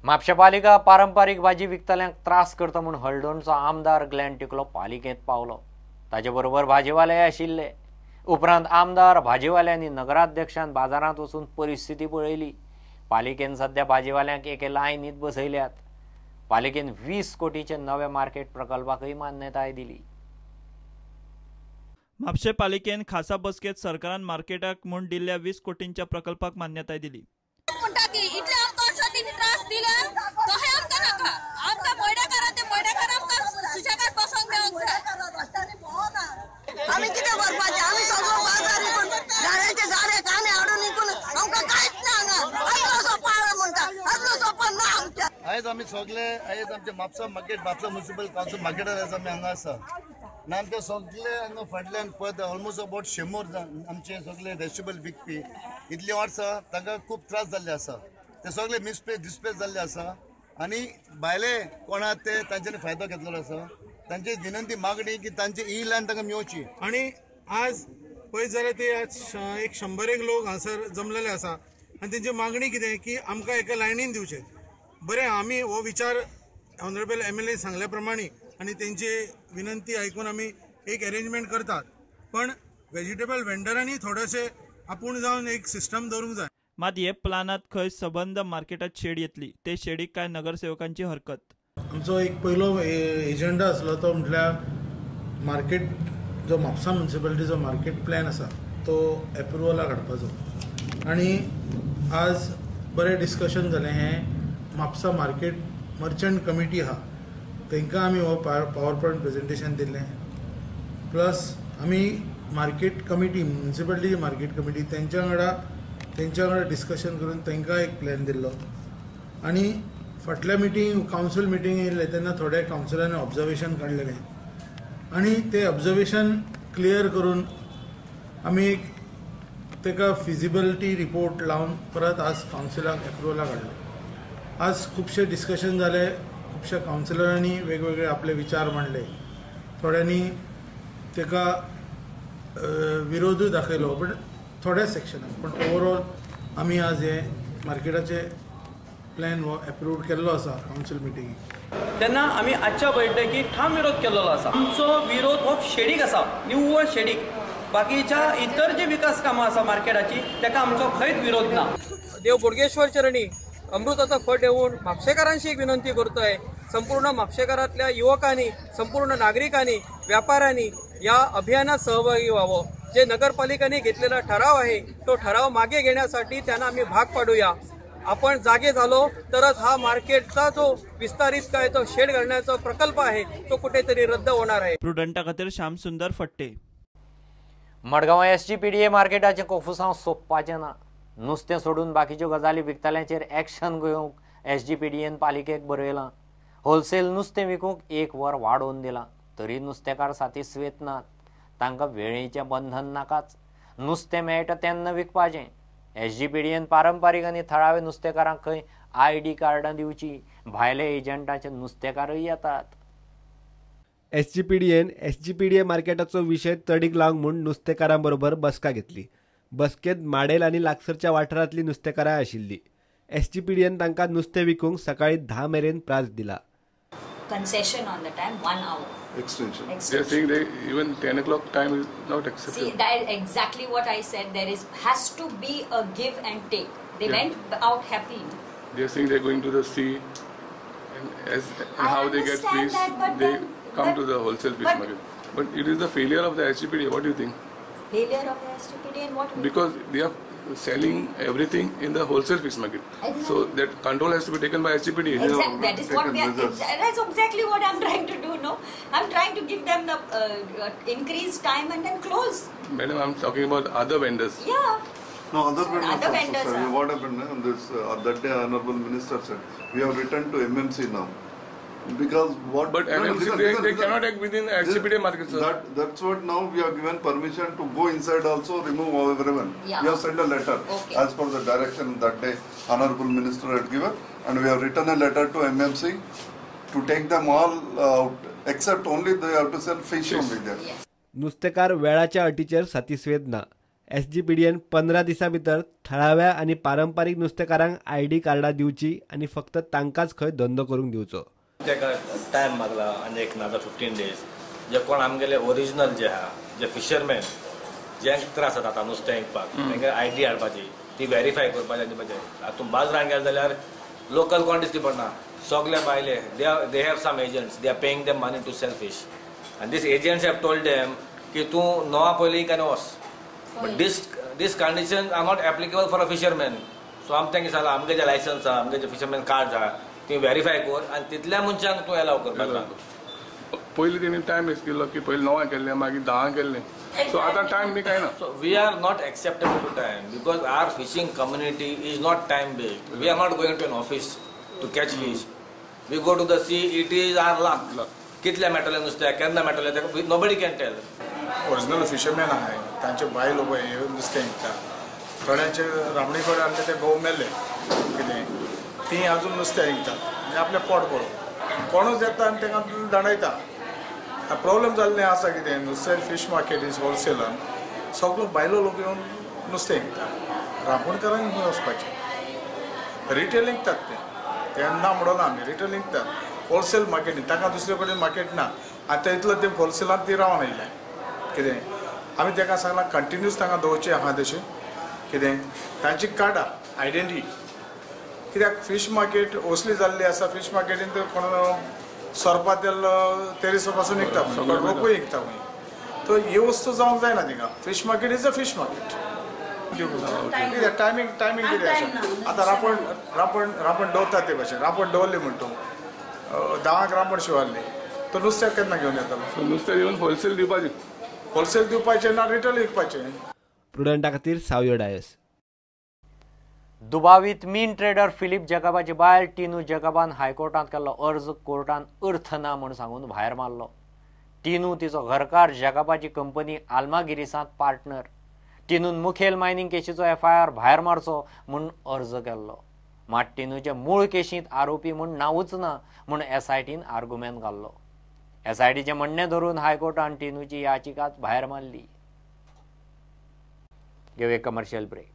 म्हापशें पालिका पारंपारीक भाजी विकतल्यांक त्रास करता म्हूण हळदोणचो आमदार ग्लॅन टिकलो पालिकेंत पावलो. ताजे बरोबर भाजीवाले आशिल्ले. उपरांत आमदार भाजीवाल्यांनी नगराध्यक्षान बाजारांत वचून परिस्थिती पळयली. पालिकेन सध्या भाजीवाल्यांक एके लायनीत बसयल्यात. पालिकेन 20 कोटीचे नवे मार्केट प्रकल्पाकय मान्यताय दिली. म्हापशें पालिकेन खासा बसकेत सरकारान मार्केटाक म्हूण दिल्ल्या 20 कोटींच्या प्रकल्पाक मान्यताय दिली. आमी कितें करपाचें? आमी सगळो बाजार विकून गाड्यांचे गाडे कांदे हाडून विकून आमकां कांयच ना हांगा. आदलो सोपा म्हणटा, आदलो सोपा ना आमच्या. आयज आमी सगळे आयज आमचे Mapusa market, Mapusa municipal council मार्केटार आयज आमी हांगा आसा. ना आमचे सगळे हांगा फाटल्यान पद ऑलमोस्ट अबाउट 100 आमचे सगळे वेजिटेबल विकपी इतलीं वर्सां तांकां खूब त्रास जाल्ले आसा. ते सगळे मिसप्लेस डिसप्लेस जाल्ले आसा आनी भायले कोणा ते तांच्यांनी फायदो घेतलेलो आसा. तांची विनंती मागणी की तांची ही लायन तांकां मेळची. आनी आज पळयत जाल्यार ते आज एक 100 लोक हांगासर जमलेले आसा आनी तेंची मागणी कितें की आमकां एका लायनीन दिवचें. बरें, आमी हो विचार ऑनरेबल MLA सांगल्या प्रमाणे आनी तेंची विनंती आयकून आमी एक एरेंजमेंट करतात, पण वेजिटेबल वेंडरांनी थोडेशे आपूण जावन एक सिस्टम दवरूंक जाय. मात हे प्लानात खंय सबंद मार्केटात शेड येतली, ते शेडीक कांय नगरसेवकांची हरकत. आमचो एक पयलो एजेंडा आसलो तो म्हटल्यार मार्केट जो म्हापसा म्युनिसिपालिटीचो मार्केट प्लॅन आसा तो एप्रुवलाक हाडपाचो. आनी आज बरें डिस्कशन जालें. हें म्हापसा मार्केट मर्चंट कमिटी आहा तांकां आमी हो पावर पॉयंट प्रेजेंटेशन दिल्लें. प्लस आमी मार्केट कमिटी, म्युनिसिपालिटीची मार्केट कमिटी तेंच्या वांगडा डिस्कशन करून तांकां एक प्लॅन दिल्लो. आनी फाटल्या मिटींग, कावन्सील मिटींग येयल्ले तेन्ना थोड्या कावन्सिलांनी ऑब्जर्वेशन काडलेलें आनी ते ऑब्जर्वेशन क्लियर करून आमी एक ताका फिजिबिलिटी रिपोर्ट लावन परत आज कावन्सिलाक एप्रुवलाक हाडलो. आज खुबशे डिस्कशन जाले, खुबश्या कावन्सिलरांनी वेगवेगळे आपले विचार मांडले, थोड्यांनी ताका विरोधूय दाखयलो, बट थोड्या सेक्शनाक. पण ओवरऑल आमी आज हे मार्केटाचे प्लॅन हो एप्रूव केल्लो आसा कावन्सील मिटिंगेक. तेन्ना आमी आजच्या बैठकीक ठाम विरोध केल्लो आसा. आमचो विरोध हो शेडीक आसा, निव्वळ शेडीक. बाकीच्या इतर जी विकास कामां आसा मार्केटाची ताका आमचो खंयच विरोध ना. देव बोडगेश्वर चरणी अमृताचा फळ देऊन म्हापशेकारांशी एक विनंती करतोय, संपूर्ण म्हापशेकारांतल्या युवकांनी, संपूर्ण नागरिकांनी, व्यापाऱ्यांनी या अभियानात सहभागी व्हावं. जे नगरपालिकेने घेतलेला ठराव आहे तो ठराव मागे घेण्यासाठी त्यांना आम्ही भाग पाडूया. आपण जागे झालो तरच हा मार्केटचा जो विस्तारित काय तो शेड घालण्याचा प्रकल्प आहे तो कुठेतरी रद्द होणार आहे. प्रुडंटा खातीर श्यामसुंदर फट्टे. मडगांव SGPDA मार्केटाचें कोफुसांव सोंपपाचें ना. नुस्तें सोडून बाकीच्यो गजाली विकतल्यांचेर एक्शन घेवंक SGPDAन पालिकेक बरयलां. होलसेल नुस्तें विकूंक 1 वर वाडोवन दिलां तरी नुस्तेकार सातिस्वेत नात. तांकां वेळेचें बंधन नाकाच. नुस्तें मेळटा तेन्ना विकपाचें. SGPDAन पारंपारीक आनी थळावे नुस्तेकारांक खंय ID कार्डां दिवची. भायले एजंटाचे नुस्तेकारय येतात. SGPDAन SGPDA मार्केटाचो विशय तडीक लावंक म्हूण नुस्तेकारां बरोबर बसका घेतली. बसकेंत माडेल आनी लागसरच्या वाठारांतली नुस्तेकारां आशिल्ली. SGPDAन तांकां नुस्तें विकूंक सकाळी 10 मेरेन प्रास दिला. Concession on the time 1 hour. Extension. They are saying they even 10 o'clock time is not acceptable. See, that is exactly what I said. There is has to be a give and take. They went out happy. They are saying they are going to the sea, and as and how they get fish, they come to the wholesale fish market. But it is the failure of the SGPDA. What do you think? Failure of the SGPDA in what way? Because they are selling everything in the wholesale fish market. Exactly. So that control has to be taken by SGPDA. Exactly. That is what we are, that's exactly what I'm trying to do. No, I'm trying to give them the increased time and then close. Madam, I'm talking about other vendors. Yeah. No, other vendors. Other vendors. Also, sir, what happened? This that day, Honorable Minister said we have written to MMC now. Because what? But MMC, they cannot act within SGPDA market, sir. That's what now we have given permission to go inside also, remove everyone. Yeah. We have sent a letter as per the direction that day Honorable Minister had given, and we have written a letter to MMC to take them all out, except only they have to sell fish only there. Yes. नुस्तेकार वेळाच्या अटीचेर सातिस्वेद ना. SGPDN 15 दिसां भितर थळाव्या आनी पारंपारीक नुस्तेकारांक ID कार्डां दिवची आनी फक्त तांकांच खंय धंदो करूंक दिवचो. ताका टायम मागला आनी एक ना 15 डेज जे कोण आमगेले ओरिजिनल जे आहा जे फिशरमॅन ज्यांक त्रास जाता आतां नुस्तें विकपाक तांकां आयडी हाडपाची ती व्हेरीफाय करपाची आनी दिवपाची. आतां तूं बाजारान गेले जाल्यार लोकल कोण दिसती पडना, सगळे भायले they have some agents, they are paying them money to sell fish and these agents have told them की तूं 9 पयलीं can वच. But this condition are not applicable for a fisherman. So आम तांकां सांगलां आमगे जे लायसन्स आहा, आमगे जे फिशरमॅन कार्ड आहा ती व्हेरीफाय कर आनी तितल्या मनशांक तूं एलाव करपाक. पयलीं तेणी टायम दिलो की पयलीं 9 केल्लें मागीर 10 केल्लें, सो आतां टायम बी कांय ना. So we are not acceptable to time because our fishing community is not time based. We are not going to an office to catch fish. We go to the sea, it is our luck. कितले मेळटलें नुस्तें, केन्ना मेळटलें तें nobody can tell. Original fisherman आहाय तांचे बायलो पळय नुस्तें विकता, थोड्यांचे रामणे कडेन आहले ते घोव मेल्ले कितें तीं आजून नुस्तें विकतात म्हणजे आपलें पोट पळोवन कोणूच येता आनी तांकां दांडयता. प्रॉब्लेम जाल्लें आसा कितें नुस्तें फीश मार्केट is होलसेलान सगलो बायलो लोक येवन नुस्तें विकता, रांपणकारांनी खंय वचपाचें. रिटेल विकतात ते ना म्हणून आमी रिटेल विकतात होलसेल मार्केटीन, तांकां दुसरे कडेन मार्केट ना. आतां इतलो तें होलसेलान ती रावन आयल्या कितें आमी ताका सांगलां कंटिन्यूस तांकां दवरचें आहा तशें कितें तांची कार्डां आयडेंटिटी कित्याक फीश मार्केट असली जाल्ली आसा. फीश मार्केटीन कोण सोरपा तेल तेरीसो पासून विकता, रोपूय विकता खंय, तो ही वस्तू जावंक जायना थिंगा. Fish market is a fish market. कित्याक टायमींग टायमींग कितें आसा आतां रांपण रांपण रांपण दवरतात ते भाशेन रांपण दवरली म्हण तूं 10 रांपण शिवारली तो नुस्त्याक केन्ना घेवन येतलो? नुस्तें घेवन होलसेल दिवपाचें, होलसेल दिवपाचें ना रिटेल विकपाचें. प्रुडंटा खातीर सावयो डायस. दुबावीत मीन ट्रेडर फिलीप जेकबाची बायल टिनू जेकबान हायकोर्टांत केल्लो अर्ज कोर्टान अर्थ ना म्हूण सांगून भायर मारलो. टिनू तिचो घरकार जेकबाची कंपनी आल्मागिरीसांत पार्टनर. टिनून मुखेल मायनिंग केशीचो एफआयआर भायर मारचो म्हूण अर्ज केल्लो. मात टिनूचे मूळ केशींत आरोपी म्हूण नांवूच ना म्हूण एसआयटीन आर्गुमेंट घाल्लो. एसआयटीचें म्हणणें धरून हायकोर्टान टिनूची याचिकाच भायर मारली. घेवया कमर्शियल ब्रेक.